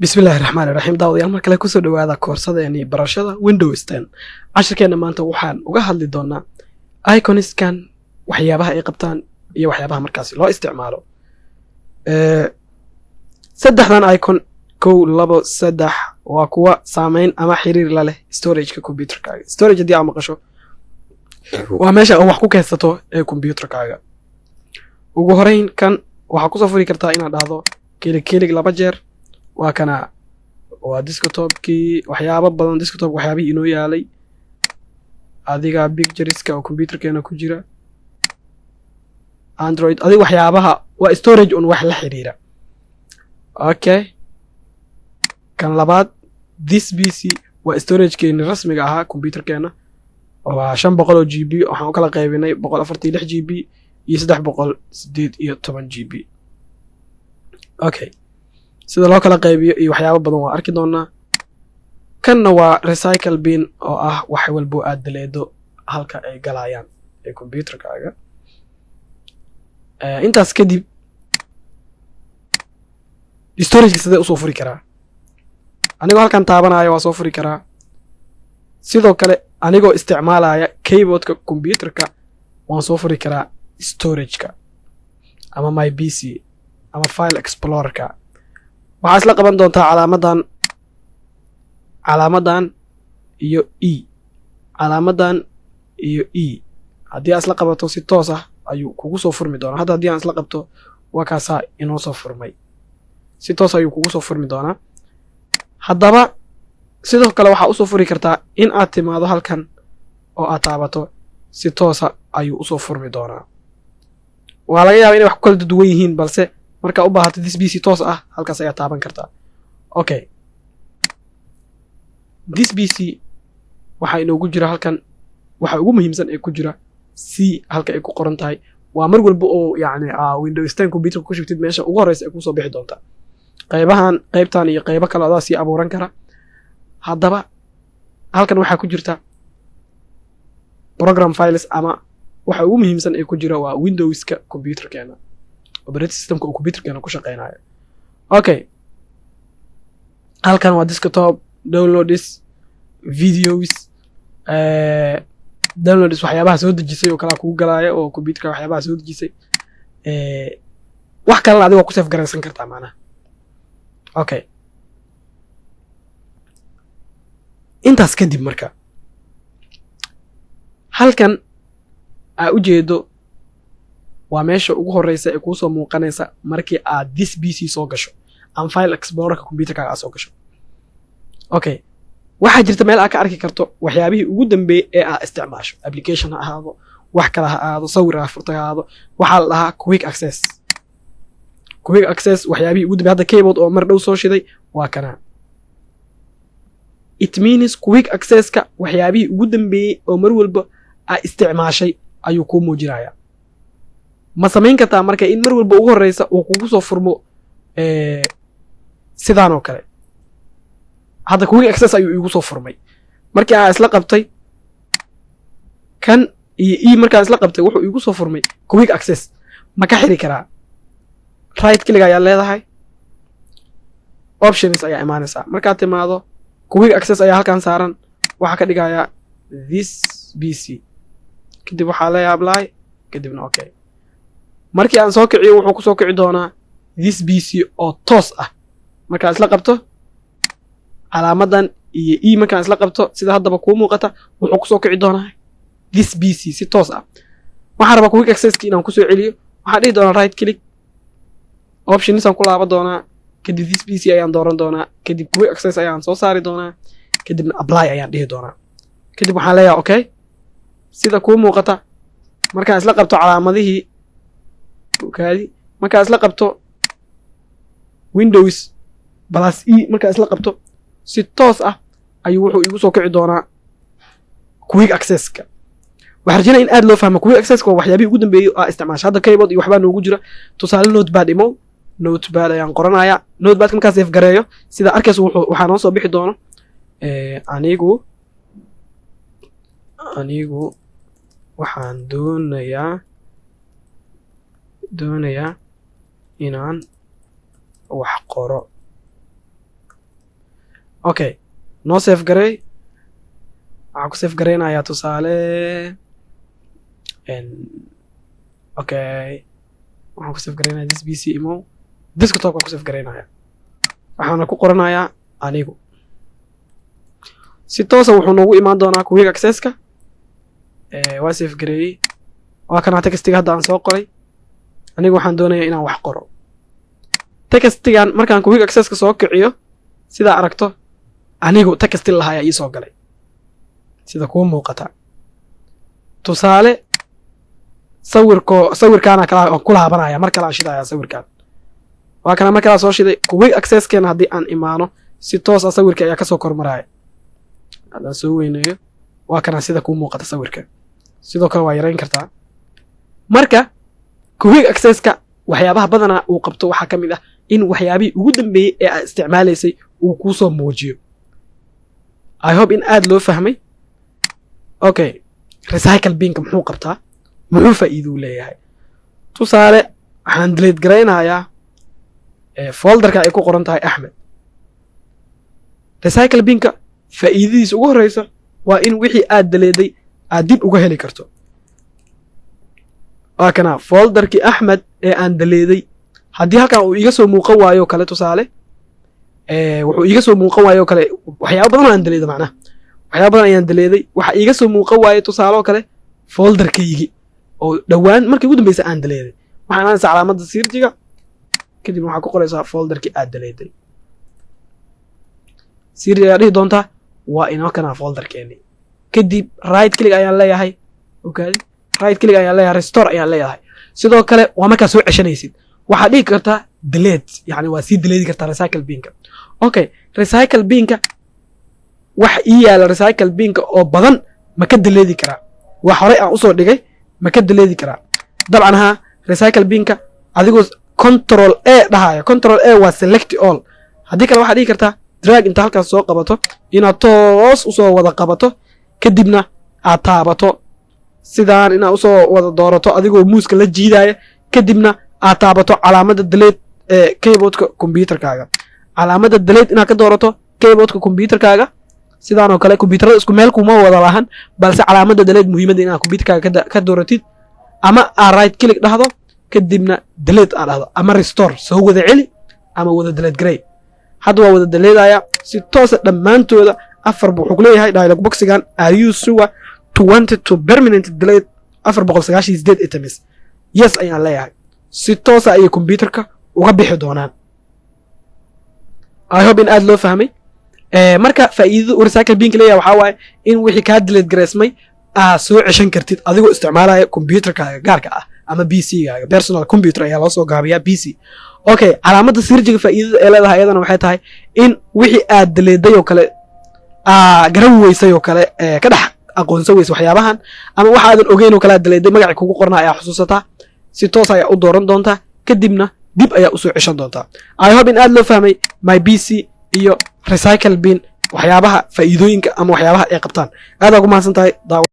Bismillahi raxmaani raxiim. Daawadayaal, mar kale kusoo dhawaada koorsadeeni barashada Windows 10. Cashirkeena maanta waxaan uga hadli doonaa iconiskan, waxyaabaha ay qabtaan iyo waxyaabaha markaasi loo isticmaalo. Saddexdan icon, kow, labo, saddex, waa kuwa saameyn ama xiriir la leh storageka computerkaaga. Storage haddii aad maqasho, waa meesha aad wax ku keydsato ee computerkaaga. Ugu horeyn, kan waxaa kusoo furi kartaa inaad dhahdo click click laba jeer. Waa kana, waa desktopkii, waxyaabo badan, desktop waxyaabihii inoo yaalay, adiga pictureska oo computerkeena ku jira, Android, adiga waxyaabaha waa storage un wax la xiriira. Okay, kan labaad, This PC, waa storagekeeni rasmiga ahaa computerkeena. Waa 500 oo GB. Waxaan u kala qaybinay 146 GB iyo 318 GB. Okay, sida loo kala qaybiyo iyo waxyaabo badan waa arki doonaa. Kanna waa Recycle Bin, oo ah wax walbo aad deleedo halka ay galayaan ee computerkaaga. Intaas kadib, storageka sidee usoo furi karaa? Anigoo halkan taabanaya waa soo furi karaa. Sidoo kale, anigoo isticmaalaya keyboardka computerka waan soo furi karaa storageka ama My PC ama File Explorerka. Waxaa isla qaban doontaa calaamadan, calaamadan iyo e, calaamadan iyo e. Haddii aad isla qabato, si toos ah ayuu kugu soo furmi doonaa. Hadda haddii aan isla qabto, waa kaasaa inoo soo furmay, si toos ayuu kugu soo furmi doonaa. Haddaba sidoo kale waxaa usoo furi kartaa in aad timaado halkan oo aad taabato, si toosa ayuu usoo furmi doonaa. Waa laga yaaba inay wax ku kala duwan yihiin, balse markaa u baahato This PC toos ah, halkaas ayaa taaban kartaa. Okay, This PC waxaa inoogu jira halkan. Waxa ugu muhiimsan ee ku jira C halka ay ku qoran tahay waa mar walba oo yacni Windows 10 computer ku shubtid, meesha ugu horeysa ay kusoo bixi doontaa qaybahan, qaybtan iyo qaybo kale adaa sii abuuran kara. Haddaba halkan waxaa ku jirta Program Files, ama waxa ugu muhiimsan ee ku jira waa Windowska computerkeena, operating systemka uu computerkeena ku shaqeynayo. Okay, halkan waa Desktop, Downloads, Videos, Downloads waxyaabaha soo dejisay oo kalaa kugu galaaya, oo computerka waxyaabaha soo dejisay. Wax kalena adiga waa ku save garaysan kartaa macnaha. Okay, intaas kadib, marka halkan aa u jeedo waa meesha ugu horeysa ee kuusoo muuqanaysa markii aad This PC soo gasho ama File Explorerka computerkaaga aad soo gasho. Okay, waxaa jirta meel aad ka arki karto waxyaabihii ugu dambeeyey ee aad isticmaasho, application ha ahaado, wax kale ha ahaado, sawir ha furtay ha ahaado. Waxaa la dhahaa Quick Access. Quick Access, waxyaabihii ugu dambeeyey. Hadda keyboard oo mar dhow soo shiday waa kana. It means Quick Accesska waxyaabihii ugu dambeeyey oo mar walba aad isticmaashay ayuu kuu muujinayaa. Ma samayn kartaa marka in mar walba ugu horeysa uu kugu soo furmo sidaan oo kale? Hadda Quick Access ayuu iigu soo furmay markii aan isla qabtay kan iyo e. Markaan isla qabtay, wuxuu iigu soo furmay Quick Access. Ma ka xiri karaa? Right click ayaa leedahay, Options ayaa imaanaysaa. Markaad timaado, Quick Access ayaa halkan saaran. Waxaa ka dhigayaa This PC. Kadib waxaa leeyahay Apply, kadibna okay. Markii aan soo kiciyo, wuxuu kusoo kici doonaa This PC oo toos ah. Markaan isla qabto calaamadan iyo e, markaan isla qabto, sida haddaba kuu muuqata, wuxuu kusoo kici doonaa This PC si toos ah. Waxaan rabaa Quick Accesski inaan kusoo celiyo. Waxaan dhihi doonaa right click, Options aan ku laaban doonaa, kadib This PC ayaan dooran doonaa, kadib Quick Access ayaan soo saari doonaa, kadibna Apply ayaan dhihi doonaa. Kadib waxaan leeyahay okay. Sida kuu muuqata, markaan isla qabto calaamadihii kaadi, markaan isla qabto Windows plus e, markaan isla qabto, si toos ah ayuu wuxuu igu soo kici doonaa Quick Accesska. Waxaan rajeynaya in aad loo fahmo. Quick Accesska waa waxyaabihii ugu dambeeyey aa isticmaasha. Hadda keyboard iyo waxbaa noogu jira. Tusaale, Notepad imow, Notepad ayaan qoranayaa. Notepadka markaan save gareeyo, sida arkaysa, wuxuu waxaa noo soo bixi doono Anigu waxaan doonayaa inaan wax qoro. Okay, noo save garey. Waxaan ku save gareynayaa tusaale, okay, waxaan ku save garaynaya This PC imo, desktop aan ku save garaynaya. Waxaana ku qoranayaa anigu. Si toosa wuxuu noogu imaan doonaa quick accesska. Waa save gareeyey, waa kanaa textiga hadda aan soo qoray. Anigu waxaan doonayaa inaan wax qoro. Textigan markaan quick accesska soo kiciyo, sidaa aragto, anigu texti lahaa ayaa ii soo galay, sida kuu muuqata. Tusaale, sawirko sawirkaana kala aan ku laabanaya, mar kale aan shidaya sawirkaan. Waa kana, mar kalaa soo shiday. Quick accesskeena haddii aan imaano, si toos ah sawirka ayaa kasoo kormaraya. Haddaan soo weyneeyo, waa kana, sida kuu muuqata sawirka. Sidoo kale waa yarayn kartaa. Marka quick accesska waxyaabaha badanaa uu qabto waxaa ka mid ah in waxyaabihii ugu dambeeyey ee aad isticmaalaysay uu kuusoo muujiyo. I hope in aad loo fahmay. Okay, recycle binka muxuu qabtaa? Muxuu faa'iiduu leeyahay? Tusaale, waxaan delete garaynayaa folderka ay ku qoran tahay Axmed. Recycle binka faa'iidadiisa ugu horreysa waa in wixii aad deleteday aad dib uga heli karto. Waa kana folderkii Axmed ee aan deleteday. Haddii halkan uu iga soo muuqan waayo kale, tusaale, wuxuu iiga soo muuqan waayo kale, waxyaaba badan oo aan deleteday, macnaha waxyaaba badan ayaan deleteday, waxa iiga soo muuqan waaye tusaale oo kale folderkaygi oo dhowaan markii ugu dambeysa aan deleteday, waxaan aanaysaa calaamadda searchiga, kadib waxaa ku qoraysaa folderkii aad deleteday. Search ayaa dhihi doontaa. Waa inoo kanaa folderkeeni. Kadib right click ayaan leeyahay. Okay, right click ayaan leeyahay, restore ayaan leeyahay. Sidoo kale waa markaa soo ceshanaysid, waxaad dhihi kartaa delete, yani waa sii deletei kartaa recycle binka. Okay, recycle binka wax ii yaala, recycle binka oo badan ma ka deletei karaa? Wax horey aan usoo dhigay ma ka deletei karaa? Dabcan haa. Recycle binka adigoo Control A dhahaya, Control A waa select all. Haddii kale waxaad dhihi kartaa drag, inta halkaas soo qabato, inaad toos usoo wada qabato, kadibna aad taabato sidaan, inaad usoo wada doorato adigoo mouseka la jiidaya, kadibna aad taabato calaamadda delete ee keyboardka computerkaaga. Calaamadda delete inaad ka doorato keyboardka computerkaaga sidaan oo kale. Computerada isku meel kuma wada lahan, balse calaamadda delete muhiimadda inaad computerkaaga ka dooratid, ama aad right click dhahdo, kadibna delete aad dhahdo, ama restore, soo wada celi ama wada delete garey. Hadda waa wada deleteaya si toosa dhammaantooda afar. Wuxuu kuleeyahay dialog boxigan: "Are you sure to want to permanent delete 498 items?" Yes ayaan leeyahay. Si toosa ayay computerka uga bixi doonaan. I hope in aad loo fahmay. Marka faa'iidada uu recycle binka leeyahay waxaa waaye in wixii kaa delete gareysmay aad soo ceshan kartid adigoo isticmaalaya computerkaaga gaarka ah ama PC gaaga. Personal computer ayaa loo soo gaabiyaa PC. Okay, calaamadda searchiga faa'iidada ee leedahay iyadana waxay tahay in wixii aad deleteday oo kale aa garan weysay oo kale, ka dhex aqoonsan weysay waxyaabahan, ama waxa aadan ogeyn oo kale aad deleteday, magacii kugu qorna ayaa xusuusataa, si toos ayaa u dooran doontaa, kadibna dib ayaa usoo ceshan doontaa. I hope in aad loo fahmay My PC iyo recycle bin, waxyaabaha faa'iidooyinka ama waxyaabaha ay qabtaan. Aad aa ugu mahadsan tahay.